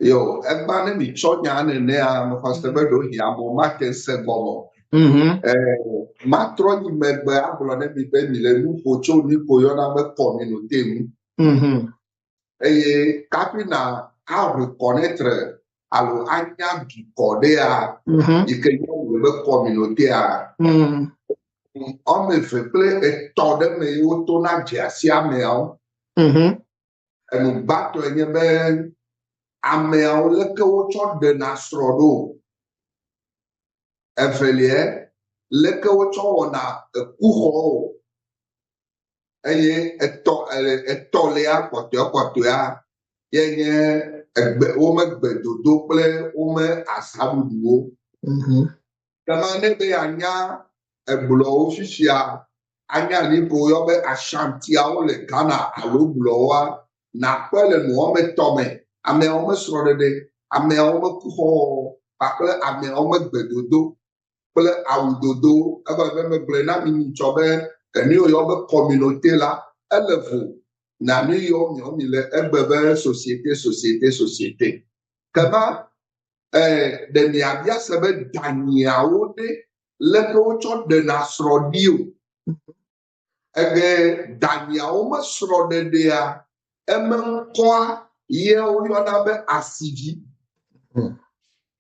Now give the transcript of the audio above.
Yo, egba ne mi tsɔ nya nenea, mexɔ se be ɖewohĩ amewo mate se gɔme o. Matrɔ yi megbe agblɔ ne mi be mi le nu ƒo tso nu ko yɔna be communauté ŋu. Eye kafi na a reconnaître alo anya dukɔ ɖea yi ke yɔna be communauté-a, wɔme eve kple etɔ̃ ɖe me ye wotona dze asi ameawo. Enu gbãtɔe nye be ameawo leke wotsɔ ɖena srɔ̃ ɖo. Evelia, leke wotsɔ wɔna ekuxɔwo. Eye etɔ etɔ̃lia kpɔtɔe ye nye egbe wome gbedodo kple wome azaɖuɖuwo. Kema ne be anya egblɔwo fifia, anya nu ko woyɔ be Ashantiawo le Ghana alo gblɔwoa, nakpɔe le nu wɔme etɔ̃ me. Ameawo me srɔ̃ɖeɖe, ameawo me kuxɔwɔwɔ kpakple ameawo me gbedodo kple awudodo. Egɔme be megblɔe na mi nyitsɔ be enu yi woyɔ be communauté la, ele vo na nu yiwo miawo mi le egbe be société, société, société. Kema ɖe miabia se be danyiawo ɖe leke wotsɔ ɖena srɔ̃ ɖi o. Ege danyiawo me srɔ̃ɖeɖea, eme ŋkɔa ye woyɔna be asivi.